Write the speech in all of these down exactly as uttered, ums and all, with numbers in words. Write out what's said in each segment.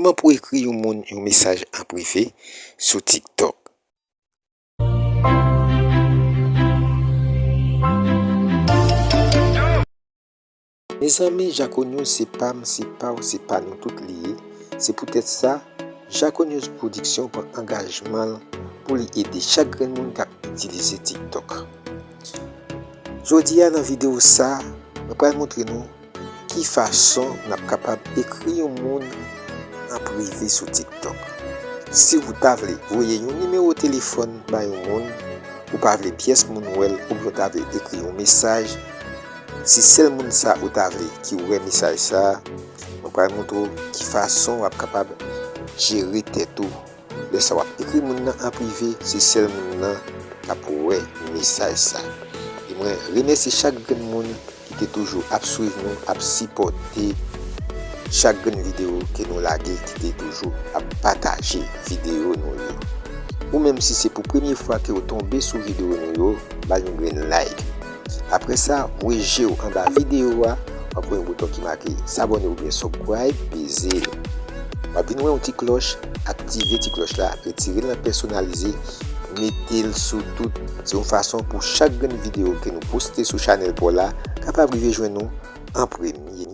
Kòman pou ekri yon moun yon mesaj an prive sou TikTok? Mezanmi, Jacko News se pa m, se pa w, se pa nou tout li ye. Se poutèt sa, Jacko News Production pran angajman l pou li ede chak grenn moun k ap itilize TikTok. Jodi a, nan videyo sa, mwen pral montre nou ki fason n ap kapab ekri yon moun an prive sou TikTok. Si w ta vle voye yon nimewo telefòn bay yon moun, ou pa vle pyès moun wè l, oubyen w ta vle ekri yon mesaj, se sèl moun sa ou ta vle ki wè mesaj sa, mwen pral montre w ki fason w ap kapab jere tèt ou. Lè sa w ap ekri moun nan an prive, se sèl moun nan k ap wè mesaj sa. E mwen remèsye chak grenn moun ki te toujou ap swiv nou, ap sipòte chak grenn videyo ke nou lage, ki te toujou ap pataje videyo nou yo. Ou menm, si se pou premye fwa ke w tonbe sou videyo nou yo, ba yon grenn like. Apre sa, voye je w anba videyo a, w ap wè yon bouton ki make s'abonner oubyen subscribe, peze l. W ap vin wè yon ti klòch, aktive ti klòch la, retire l nan pèsonalize, mete l sou tout. Se yon fason pou chak grenn videyo ke nou poste sou chanèl pa w la kapab rive jwenn ou an premye.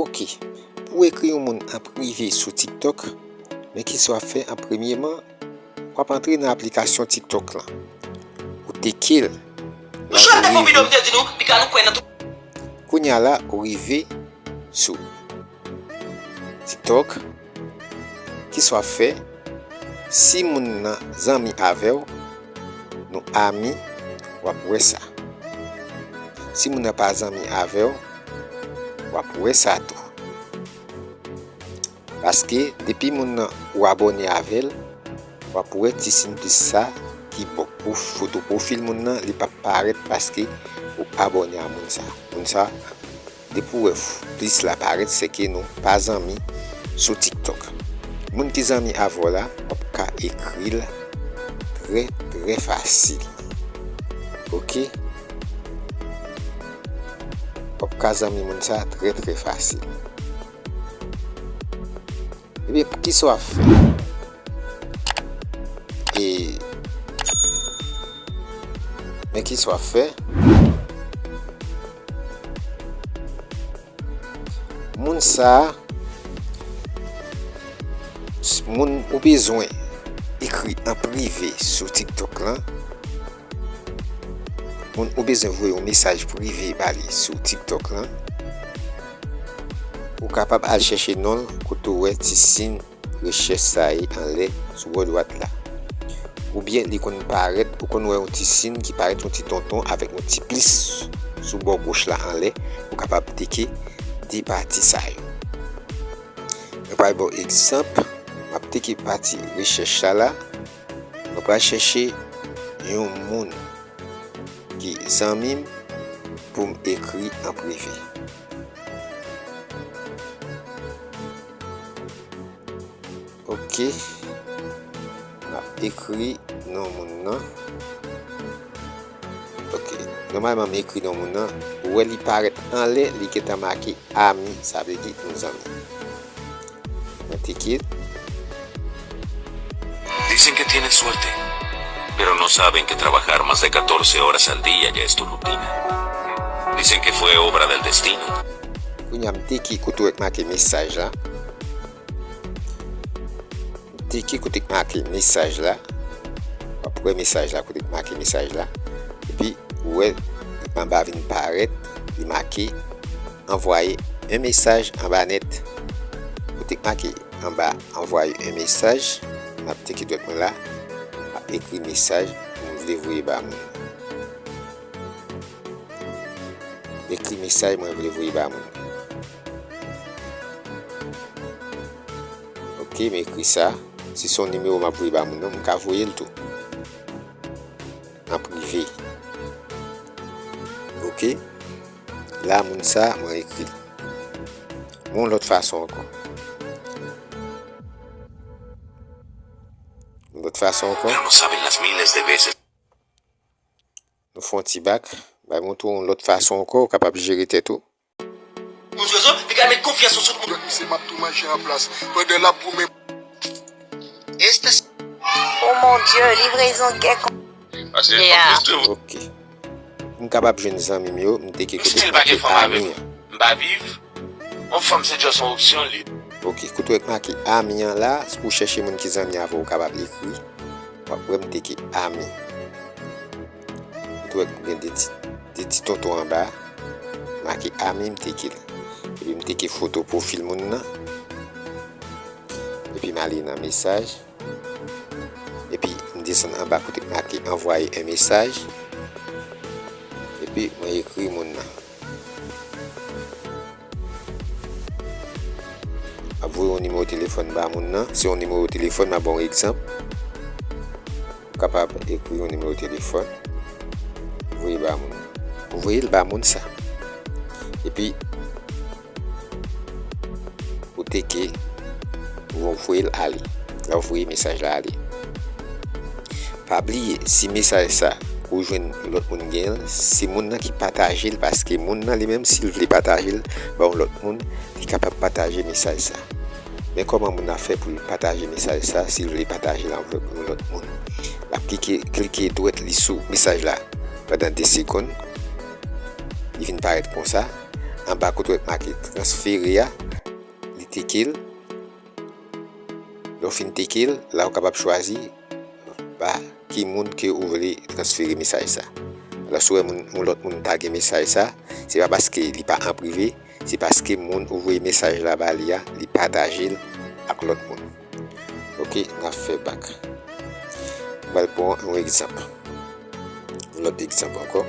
Ok, pou ekri yon moun an prive sou TikTok, men kisa w ap fè an premyeman, w ap antre nan aplikasyon TikTok lan. Ou teke l. Ou jwe te fon videyo m te di nou, piga nou kwè nan tou. Kounye a la, ou rive sou TikTok. Kisa w ap fè? Si moun nan zanmi avè w, nou ami, w ap wè sa. Si moun nan pa zanmi avè w, w ap wè sa tou. Paske depi moun nan ou abòne avè l, w ap wè ti siy plis sa ki bò pou foto pwofil moun nan, li p ap parèt paske ou abòne a moun sa. Moun sa, depi w wè f-, plis la parèt, sèke nou pa zanmi sou TikTok. Moun ki zanmi avè w la, w ap ka ekri l trè, trè fasil. Ok? W ap ka zanmi moun sa trè, trè fasil. Ebyen, kisa w ap fè? E, men kisa w ap fè? Moun sa a, s-, moun ou bezwen ekri an prive sou TikTok lan, moun ou bezwen voye yon mesaj prive ba li sou TikTok lan, ou kapab al chèche non l kote w wè ti siy rechèch sa ye anlè sou bò dwat la. Oubyen li konn parèt, ou konn wè yon ti siy ki parèt yon ti tonton avèk yon ti plis sou bò goch la anlè, ou kapab teke de pati sa yo. Mwen pral ba w egzanp, m ap teke pati rechèch sa la, mwen pral chèche yon moun ki zanmi m pou m ekri an prive. Ok. M ap ekri non moun nan. Ok. Nòmalman, m ekri non moun nan. Ou wè li parèt anlè, li gentan make ami, sa vle di nou zanmi. Mwen teke l. Dicen que tienen suerte, pero no saben que trabajar más de catorce horas al día ya es tu rutina. Dicen que fue obra del destino. Kounye a m teke kote w wè k make mesaj la. M teke kote k make mesaj la. W ap wè mesaj la, kote k make mesaj la. Epi, ou wè, anba vin parèt, li make envoyer un message anba nèt. Kote k make anba envoyer un message, m ap teke dwèt mwen la, m ap ekri mesaj mwen vle voye ba moun. M ekri mesaj mwen vle voye ba moun. Ok, m ekri sa. Si se yon nimewo m ap voye ba moun nan, m ka voye l tou. An prive. Ok. La, moun sa, mwen ekri l. Yon lòt fason ankò. Yon lòt fason ankò. Yo no saben las miles de veces. Nou fè yon ti bak. Bay montre w yon lòt fason ankò, ou kapab jere tèt ou. Pou rezon, li ka met konfyans sou tout moun. Misye m ap tou manje an plas. Pandan l ap goumen. Este. Oh mon Dieu, livrezon gen kon. Paske Yeah. Ok. M kapab jwenn zanmi m yo, m teke kote Still pa gen fanm avè m. M pa viv. Yon fanm se just yon opsyon li. Ok, kote w wè k make ami an la, si w chèche moun ki zanmi avè w, ou kapab ekri. W ap wè m teke ami. Kote w wè k gen de ti, de ti tonton anba, make ami, m teke l. Epi m teke foto pwofil moun nan. Epi m ale nan mesaj. Epi m desann anba kote k make envoyer un message. Epi mwen ekri moun nan. M ap voye yon nimewo telefòn ba moun nan. Se yon nimewo telefòn, m ap ba w yon egzanp. Ou kapab ekri yon nimewo telefòn, voye ba moun nan. Ou voye l ba moun sa. Epi, ou teke, ou voye l ale. La ou voye mesaj la ale. Pa bliye, si mesaj sa ou jwenn lòt moun gen l, se moun nan ki pataje l, paske moun nan li menm, si l vle pataje l ba yon lòt moun, li kapab pataje mesaj sa. Men kòman moun nan fè pou l pataje mesaj sa, si l vle pataje l avèk yon lòt moun? L ap klike, klike dwèt li sou mesaj la pandan de segonn. Li vin parèt konsa. Anba kote w wè k make transfere a, li teke l. Lè w fin teke l, la ou kapab chwazi ba ki moun ke ou vle transfere mesaj sa. Alò, si w wè moun, yon lòt moun ta gen mesaj sa, se pa paske li pa an prive, se paske moun ou voye mesaj la ba li a, li pataje l ak lòt moun. Ok, n ap fè bak. M pral pran yon egzanp. Yon lòt egzanp ankò.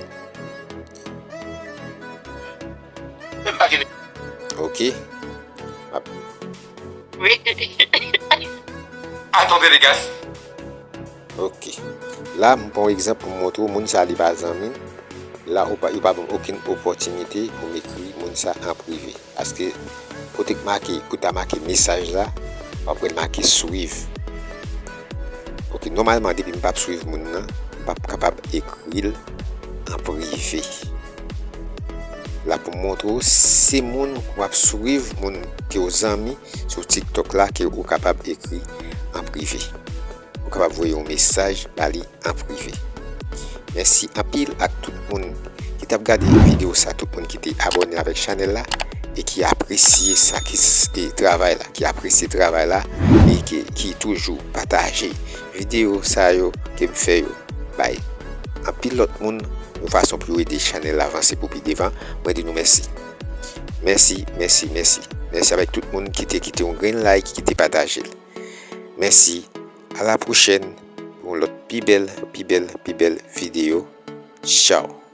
Ok. M ap Wi. Atann, Vegas. Ok. La, m pran yon egzanp pou m montre w, moun sa li pa zanmi m. La, ou pa, yo pa ban m okenn opòtinite pou m ekri moun sa an prive. Paske, kote k make, pou ta make mesaj la, w ap wè l make swiv. Ok, nòmalman, depi m p ap swiv moun nan, m p ap kapab ekri l an prive. La pou m montre w, se moun w ap swiv, moun ke w zanmi sou TikTok la, ke ou kapab ekri an prive. Ou kapab voye yon mesaj ba li an prive. Mèsi anpil ak tout moun ki t ap gade videyo sa, tout moun ki te abòne avèk chanèl la e ki apresye sa ki s-, e travay la, ki apresye travay la e ki, ki toujou pataje videyo sa yo ke m fè yo bay anpil lòt moun, yon fason pou yo ede chanèl la vanse pou pi devan. Mwen di nou mèsi. Mèsi, mèsi, mèsi. Mèsi avèk tout moun ki te kite yon grenn like, ki te pataje l. Mèsi. A la pwochèn pou yon lòt pi bèl, pi bèl, pi bèl videyo. Tchaw.